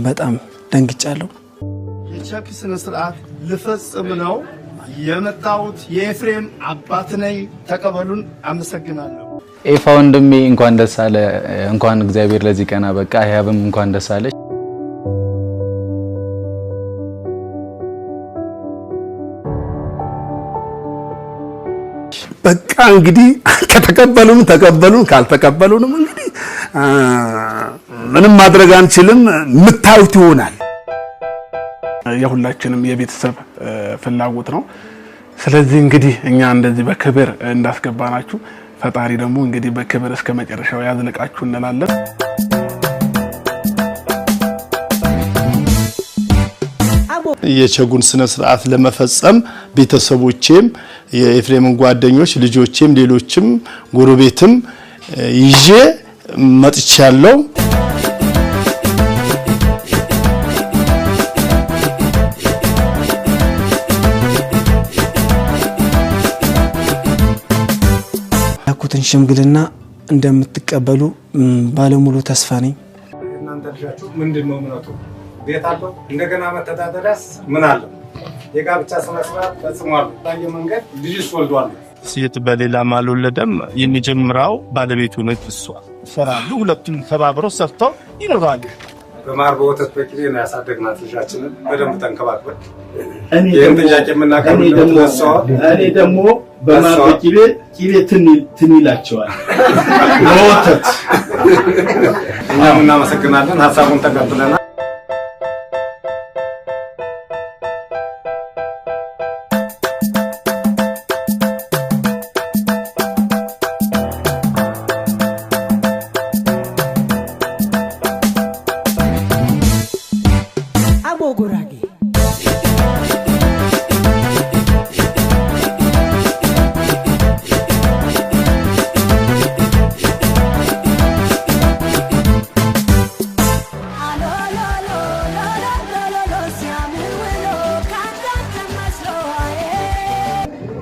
በጣም ደንግጫለሁ። የቸክ ስነ ስርዓት ልፈጽም ነው የመጣሁት። የኤፍሬም አባት ነኝ። ተቀበሉን። አመሰግናለሁ። ኤፋ ወንድሜ እንኳን ደስ አለ። እንኳን እግዚአብሔር ለዚህ ቀን አበቃ። ህያብም እንኳን ደስ አለሽ። በቃ እንግዲህ ከተቀበሉን ተቀበሉን፣ ካልተቀበሉንም እንግዲህ ምንም ማድረግ አንችልም። የምታዩት ይሆናል። የሁላችንም የቤተሰብ ፍላጎት ነው። ስለዚህ እንግዲህ እኛ እንደዚህ በክብር እንዳስገባናችሁ ፈጣሪ ደግሞ እንግዲህ በክብር እስከ መጨረሻው ያዝልቃችሁ እንላለን። የቸጉን ስነ ስርዓት ለመፈጸም ቤተሰቦቼም የኤፍሬምን ጓደኞች ልጆቼም ሌሎችም ጎረቤትም ይዤ መጥቻለሁ። ያኩትን ሽምግልና እንደምትቀበሉ ባለሙሉ ተስፋ ነኝ። እናንተ ልጃችሁ ምንድን ነው እምነቱ? ቤት አለው? እንደገና መተዳደሪያስ ምን አለው? የጋብቻ ስነ ስርዓት ፈጽሟል? ባየ መንገድ ልጅስ ወልዷል? ሴት በሌላም አልወለደም። የመጀመሪያው ባለቤቱ ነች። እሷ ይሰራሉ። ሁለቱም ተባብረው ሰርተው ይኖራሉ። በማር በወተት በቅቤ ነው ያሳደግናት ልጃችንን በደንብ ተንከባክበን። ይህን ጥያቄ የምናቀርብለት ለእሷ እኔ ደግሞ በማር በቅቤ ቅቤ ትን ይላቸዋል በወተት። እኛም እናመሰግናለን። ሀሳቡን ተቀብለናል።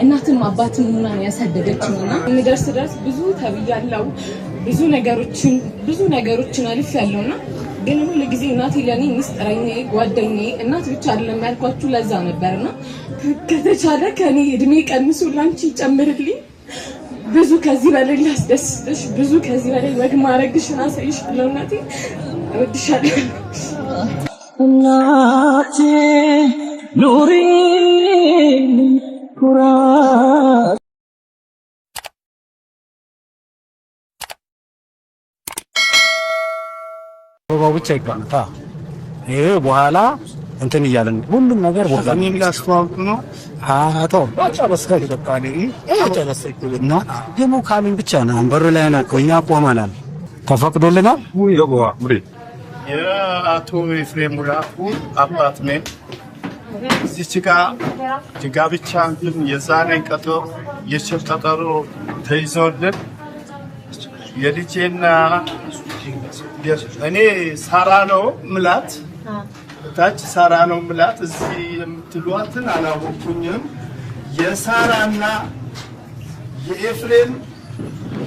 እናትም አባትም ሆና ነው ያሳደገችኝ እና የሚደርስ ድረስ ብዙ ተብያለሁ። ብዙ ነገሮችን አልፌያለሁና ግን ሁል ጊዜ እናቴ ለኔ ሚስጥረኛዬ፣ ጓደኛዬ፣ እናት ብቻ አይደለም ያልኳችሁ ለዛ ነበርና ከተቻለ ከኔ እድሜ ቀንሶ ላንቺ ይጨምርልኝ። ብዙ ከዚህ በላይ ላስደስትሽ፣ ብዙ ከዚህ በላይ ወግ ማድረግሽን አሳይሻለሁ። እናቴ እወድሻለሁ። እናቴ ኑሪልኝ ኩራት። አበባው ብቻ ይባላል። ይሄ በኋላ እንትን እያለን ሁሉም ነገር በኋላ እኔም ላስተዋውቅ ነው። አቶ እና ደግሞ ካሉኝ ብቻ ነው በሩ ላይ ነው እኛ ቆመናል። ተፈቅዶልናል። የአቶ ኤፍሬም ሙላቱ አባት ነኝ። እዚች ጋ የጋብቻ እንትን የዛሬን ቀጠሮ የቸር ቀጠሮ ተይዞልን የልጄና እኔ ሳራ ነው ምላት፣ ታች ሳራ ነው ምላት፣ እዚህ የምትሏትን አላወኩኝም። የሳራና የኤፍሬም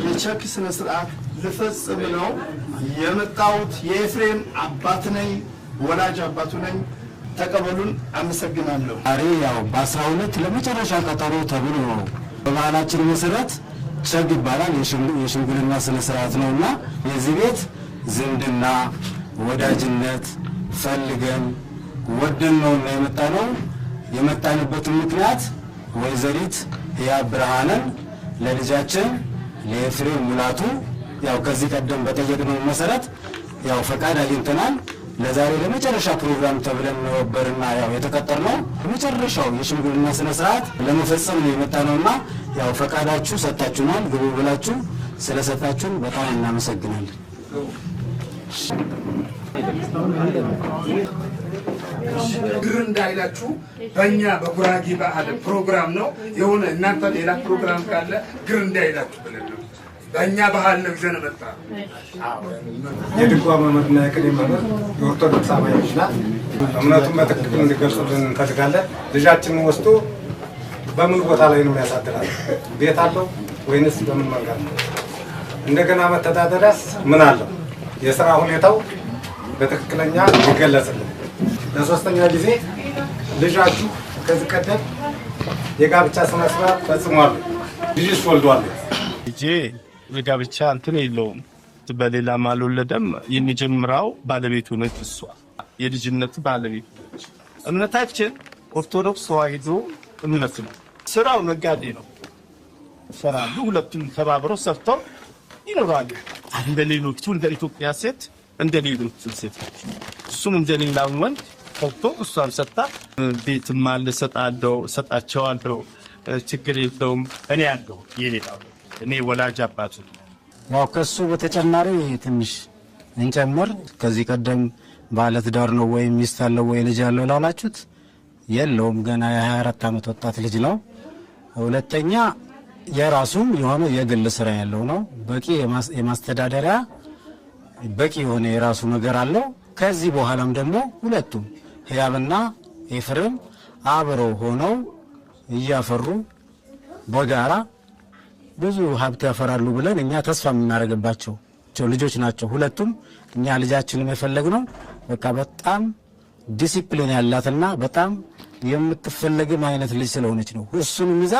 የቸክ ስነ ስርዓት ልፈጽም ነው የመጣሁት። የኤፍሬም አባት ነኝ፣ ወላጅ አባቱ ነኝ። ተቀበሉን። አመሰግናለሁ። ዛሬ ያው በ12 ለመጨረሻ ቀጠሮ ተብሎ ነው። በባህላችን መሰረት ቸግ ይባላል። የሽምግልና ስነ ስርዓት ነውና የዚህ ቤት ዝምድና ወዳጅነት ፈልገን ወደን ነውና የመጣ ነው። የመጣንበትን ምክንያት ወይዘሪት ህያብ ብርሃንን ለልጃችን ለኤፍሬም ሙላቱ ያው ከዚህ ቀደም በጠየቅነው መሰረት ያው ፈቃድ አግኝተናል። ለዛሬ ለመጨረሻ ፕሮግራም ተብለን ነበርና ያው የተቀጠርነው የመጨረሻው የሽምግልና ስነ ስርዓት ለመፈጸም ነው የመጣነውና ያው ፈቃዳችሁ ሰጣችሁናል። ግቡ ብላችሁ ስለሰጣችሁን በጣም እናመሰግናለን። ግር እንዳይላችሁ በእኛ በጉራጌ ባህል ፕሮግራም ነው የሆነ እናንተ ሌላ ፕሮግራም ካለ ግር እንዳይላችሁ ብለን ነው። በእኛ ባህል ነው ይዘን መጣ። የድጓ መምህርና የቅኔ መምህር የኦርቶዶክስ አማኞች ናት። እምነቱን በትክክል እንዲገልጹልን እንፈልጋለን። ልጃችንን ወስዶ በምን ቦታ ላይ ነው ያሳድራል? ቤት አለው ወይንስ በምን መንገድ ነው? እንደገና መተዳደሪያስ ምን አለው? የስራ ሁኔታው በትክክለኛ ይገለጽልን። ለሶስተኛ ጊዜ ልጃችሁ ከዚህ ቀደም የጋብቻ ስነ ስርዓት ፈጽሟል፣ ልጅስ ወልዷል? ልጄ የጋብቻ እንትን የለውም፣ በሌላም አልወለደም። የመጀመሪያው ባለቤቱ ነች እሷ፣ የልጅነቱ ባለቤቱ ነች። እምነታችን ኦርቶዶክስ ተዋሕዶ እምነት ነው። ስራው ነጋዴ ነው፣ ይሰራሉ። ሁለቱም ተባብረው ሰርተው ይኖራሉ። እንደ ሌሎቹ እንደ ኢትዮጵያ ሴት እንደ ሌሎቹ ሴት እሱም እንደ ሌላው ወንድ ሰርቶ እሷም ሰርታ ቤትም አለ እሰጣለሁ፣ እሰጣቸዋለሁ፣ ችግር የለውም። እኔ ያለው የሌላው እኔ ወላጅ አባቱ ያው ከሱ በተጨማሪ ትንሽ እንጨምር። ከዚህ ቀደም ባለትዳር ነው ወይ ሚስት አለው ወይ ልጅ አለው ላላችሁት የለውም። ገና የ24 ዓመት ወጣት ልጅ ነው። ሁለተኛ የራሱም የሆነ የግል ስራ ያለው ነው። በቂ የማስተዳደሪያ በቂ የሆነ የራሱ ነገር አለው። ከዚህ በኋላም ደግሞ ሁለቱም ህያብና ኤፍሬም አብረው ሆነው እያፈሩ በጋራ ብዙ ሀብት ያፈራሉ ብለን እኛ ተስፋ የምናደርግባቸው ልጆች ናቸው። ሁለቱም እኛ ልጃችንም የፈለግነው በቃ በጣም ዲሲፕሊን ያላትና በጣም የምትፈለግም አይነት ልጅ ስለሆነች ነው። እሱንም ይዛ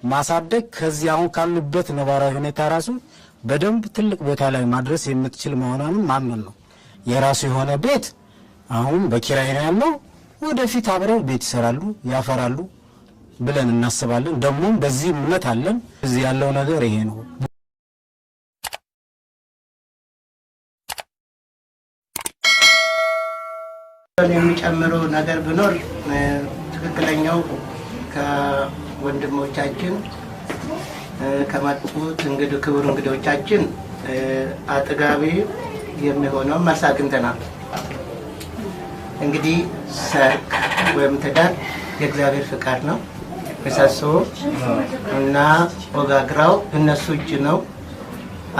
ማሳደግ ከዚህ አሁን ካሉበት ነባራዊ ሁኔታ ራሱ በደንብ ትልቅ ቦታ ላይ ማድረስ የምትችል መሆኗንም ማመን ነው። የራሱ የሆነ ቤት አሁን በኪራይ ነው ያለው። ወደፊት አብረው ቤት ይሰራሉ፣ ያፈራሉ ብለን እናስባለን። ደግሞም በዚህ እምነት አለን። እዚህ ያለው ነገር ይሄ ነው። የሚጨምረው ነገር ቢኖር ትክክለኛው ከወንድሞቻችን ከመጡት እንግዲህ ክቡር እንግዶቻችን አጥጋቢ የሚሆነው መልስ አግኝተናል። እንግዲህ ሰርግ ወይም ትዳር የእግዚአብሔር ፍቃድ ነው። ምሰሶ እና ወጋግራው እነሱ እጅ ነው።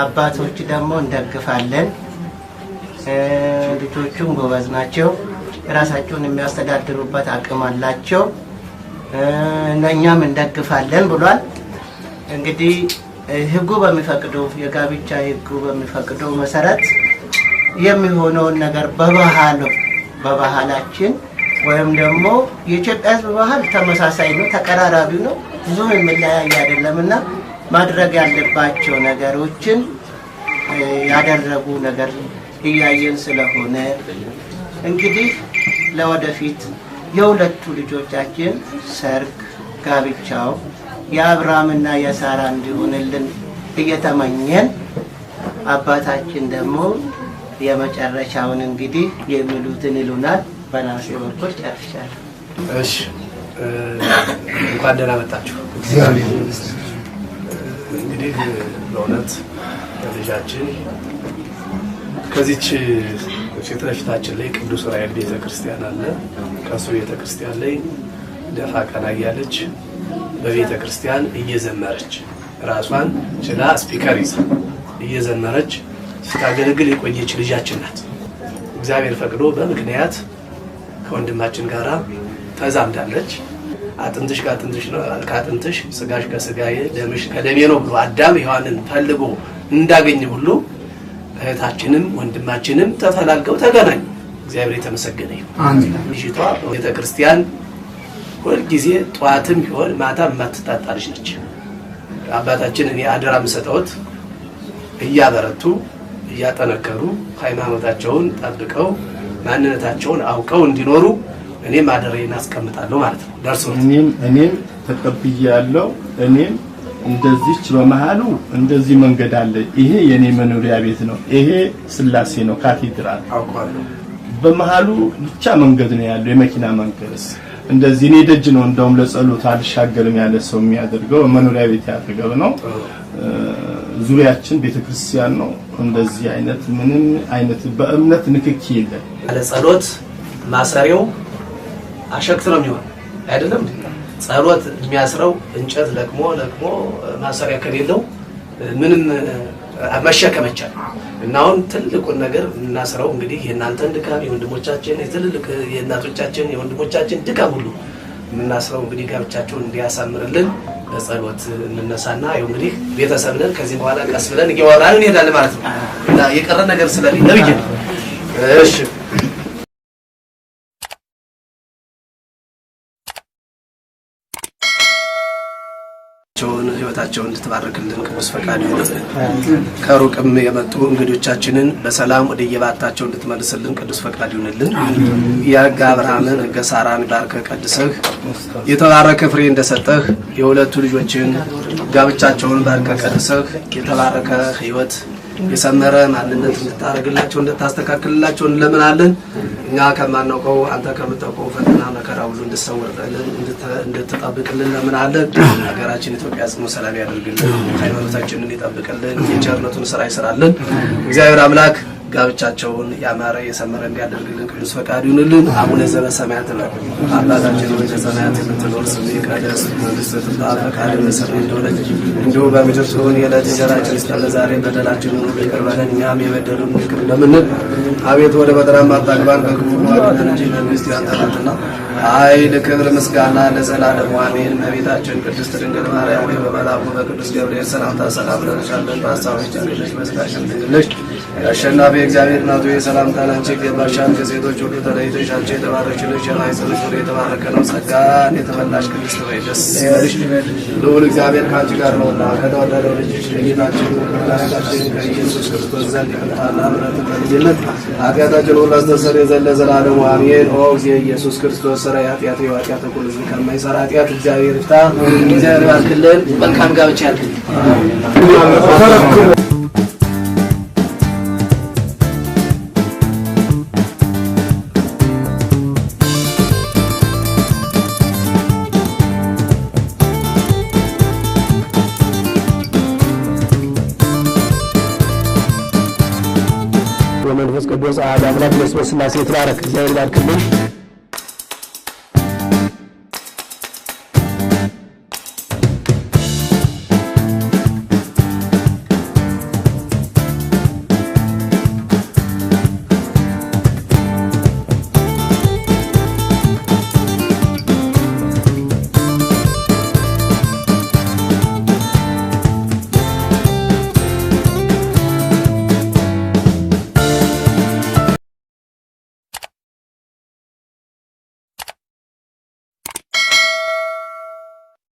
አባቶች ደግሞ እንደግፋለን። ልጆቹም ጎበዝ ናቸው። ራሳቸውን የሚያስተዳድሩበት አቅም አላቸው። እኛም እንደግፋለን ብሏል። እንግዲህ ሕጉ በሚፈቅደው የጋብቻ ሕጉ በሚፈቅደው መሰረት የሚሆነውን ነገር በባህላችን ወይም ደግሞ የኢትዮጵያ ሕዝብ ባህል ተመሳሳይ ነው፣ ተቀራራቢ ነው፣ ብዙም የሚለያይ አይደለምና ማድረግ ያለባቸው ነገሮችን ያደረጉ ነገር እያየን ስለሆነ እንግዲህ ለወደፊት የሁለቱ ልጆቻችን ሰርግ ጋብቻው የአብርሃምና የሳራ እንዲሆንልን እየተመኘን አባታችን ደግሞ የመጨረሻውን እንግዲህ የሚሉትን ይሉናል። በራሴ በኩል ጨርሻለሁ። እሺ፣ እንኳን ደህና መጣችሁ። እግዚአብሔር ይመስገን። እንግዲህ በእውነት ልጃችን ከዚች ፊት ለፊታችን ላይ ቅዱስ ዑራኤል ቤተክርስቲያን አለ። ከሱ ቤተክርስቲያን ላይ ደፋ ቀና እያለች በቤተክርስቲያን እየዘመረች ራሷን ችላ speaker ይዛ እየዘመረች ስታገለግል የቆየች ልጃችን ናት። እግዚአብሔር ፈቅዶ በምክንያት ከወንድማችን ጋራ ተዛምዳለች። አጥንትሽ ከአጥንትሽ ነው፣ ከአጥንትሽ ስጋሽ ከስጋዬ ደምሽ ከደሜ ነው ብሎ አዳም ሔዋንን ፈልጎ እንዳገኘ ሁሉ እህታችንም ወንድማችንም ተፈላልገው ተገናኙ። እግዚአብሔር የተመሰገነ ይሁን። አሜን። ልጅቷ ቤተክርስቲያን ሁልጊዜ ጠዋትም ቢሆን ማታ የማትታጣ ልጅ ነች። አባታችን እኔ አደራ የምሰጠውት እያበረቱ እያጠነከሩ ሃይማኖታቸውን ጠብቀው ማንነታቸውን አውቀው እንዲኖሩ እኔም አደራዬን አስቀምጣለሁ ማለት ነው። ደርሶ እኔም ተቀብያለሁ። እኔም እንደዚች በመሃሉ እንደዚህ መንገድ አለ። ይሄ የኔ መኖሪያ ቤት ነው። ይሄ ስላሴ ነው፣ ካቴድራል። በመሃሉ ብቻ መንገድ ነው ያለው፣ የመኪና መንገድ። እንደዚህ እኔ ደጅ ነው እንደውም ለጸሎት አልሻገርም ያለ ሰው የሚያደርገው መኖሪያ ቤት ያጠገብ ነው። ዙሪያችን ቤተክርስቲያን ነው። እንደዚህ አይነት ምንም አይነት በእምነት ንክኪ የለም። ያለ ጸሎት ማሰሪያው አሸክት ነው የሚሆን አይደለም። ጸሎት የሚያስረው እንጨት ለቅሞ ለቅሞ ማሰሪያ ከሌለው ምንም መሸከም አይቻልም። እና አሁን ትልቁን ነገር የምናስረው እንግዲህ የእናንተን ድካም የወንድሞቻችን የትልልቅ የእናቶቻችን የወንድሞቻችን ድካም ሁሉ የምናስረው እንግዲህ ጋብቻቸውን እንዲያሳምርልን በጸሎት እንነሳና ይኸው እንግዲህ ቤተሰብ ነን። ከዚህ በኋላ ቀስ ብለን እያወራን እንሄዳለን ማለት ነው። እና የቀረ ነገር ስለሌለ ብዬ ነው። እሺ ህይወታቸውን እንድትባርክልን ቅዱስ ፈቃድ ይሁንልን። ከሩቅም የመጡ እንግዶቻችንን በሰላም ወደ የባታቸው እንድትመልስልን ቅዱስ ፈቃድ ይሁንልን። የሕገ አብርሃምን ሕገ ሳራን ባርከ ቀድሰህ የተባረከ ፍሬ እንደሰጠህ የሁለቱ ልጆችን ጋብቻቸውን ባርከ ቀድሰህ የተባረከ ህይወት የሰመረ ማንነት እንድታደርግላቸው እንድታስተካክልላቸው እንለምናለን። እኛ ከማናውቀው አንተ ከምታውቀው ፈተና መከራ ሁሉ እንድትሰውርልን እንድትጠብቅልን እንለምናለን። ሀገራችን ኢትዮጵያ ጽኑ ሰላም ያደርግልን፣ ሃይማኖታችንን ይጠብቅልን፣ የቸርነቱን ስራ ይስራልን። እግዚአብሔር አምላክ ጋብቻቸውን ያማረ የሰመረ እንዲያደርግልን ቅዱስ ፈቃድ ይሁንልን። አቡነ ዘበሰማያት አባታችን ሆይ በሰማያት የምትኖር ስምህ ይቀደስ፣ መንግስትህ ትምጣ፣ ፈቃድህ በሰማይ እንደሆነች እንዲሁ በምድር ትሁን። የዕለት እንጀራችንን ስጠን ዛሬ፣ በደላችንን ሁሉ ይቅር በለን እኛም የበደሉንን ይቅር እንደምንል፣ አቤቱ ወደ ፈተናም አታግባን ከክፉ አድነን እንጂ መንግስት ያንተ ናትና ኃይል፣ ክብር፣ ምስጋና ለዘላለሙ አሜን። እመቤታችን ቅድስት ድንግል ማርያም ሆይ በመልአኩ በቅዱስ ገብርኤል ሰላምታ ሰላም እልሻለሁ። በሐሳብሽ ድንግል ነሽ፣ በሥጋሽም ድንግል ነሽ። የአሸናፊ እግዚአብሔር እናቱ ሰላምታ ላንቺ ይገባሻል። ከሴቶች ሁሉ ተለይተሽ አንቺ የተባረክሽ ነሽ፣ የማኅፀንሽ ፍሬ የተባረከ ነው። ጸጋን የተመላሽ ቅድስት ሆይ ደስ ይበልሽ፣ ልዑል እግዚአብሔር ከአንቺ ጋር ነውና ከተወደደው ልጅሽ ከጌታችን ከመድኃኒታችን ከኢየሱስ ክርስቶስ ዘንድ ይቅርታና ምሕረትን ለልጅነት ኃጢአታችንን ሁሉ አስተሰርይ ዘንድ ለዘላለሙ አሜን። ኦ እግዚእ ኢየሱስ ክርስቶስ ሥራይ ኃጢአት የኃጢአት ሁሉ ሕዝብ ከማይሰራ ኃጢአት እግዚአብሔር ይፍታ። እግዚአብሔር ይባርክልን። መልካም ጋብቻ ያድርግልን። ወመንፈስ ቅዱስ አሐዱ አምላክ በስመ ስላሴ የተባረክ እግዚአብሔር ይባርክልን።